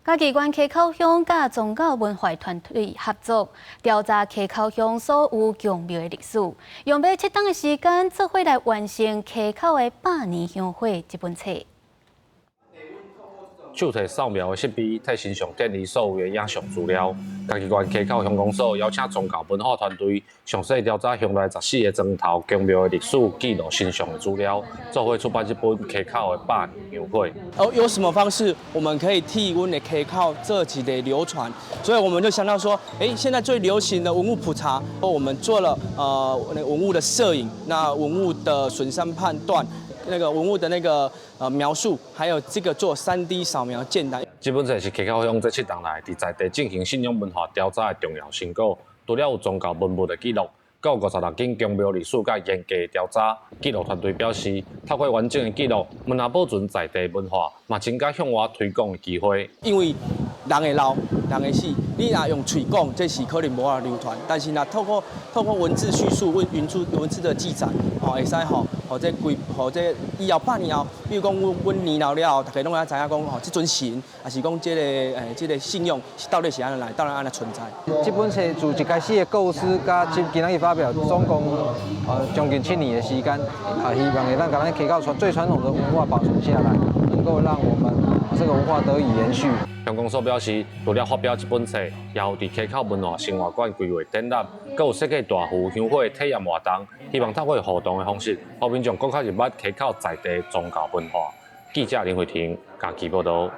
嘉義縣溪口鄉佮宗教文化團隊合作，調查溪口鄉所有宮廟的歷史，用欲7冬的時間，做伙來完成《溪口的百年香火》這本冊。手提掃描的設備，替神像建立所有的影像資料。嘉義縣溪口鄉公所邀請宗教文化團隊，詳細調查鄉內14個莊頭宮廟的歷史，記錄神像的資料，做伙出版這本《溪口的百年香火》。哦，有什麼方式我們可以替阮的溪口做一個流傳？所以我們就想到說，哎，現在最流行的文物普查，我們做了那文物的攝影，那文物的損傷判斷，那個文物的那個描述，還有這個做3D 掃描建檔。這本冊是溪口鄉這7冬來佇在地進行信仰文化調查的重要成果。除了有宗教文物的記錄，閣有56間宮廟歷史佮沿革調查。記錄團隊表示，透過完整的記錄，毋但保存在地文化，嘛增加向外推廣的機會。因為人會老，人會死，你若用喙講，這是可能無法流傳。但是若透過文字敘述、文字的記載，吼，會使吼，予這規，予這以後100年後，比如講阮年老了後，大家攏會知影講，吼，這尊神，抑是講這個信仰是到底是按怎來，到底按怎存在。這本冊自一開始的構思，佮今仔日發表，總共將近7年的時間，啊，希望會當共咱溪口傳最傳統的文化保存下來，能夠讓我們這個文化得以延續。鄉公所表示，除了發表這本冊，也有佇溪口文化生活館規劃展覽，閣有設計大幅香火體驗活動，希望透過互動的方式，予民眾閣較入捌溪口在地宗教文化。記者林慧婷，嘉義報道。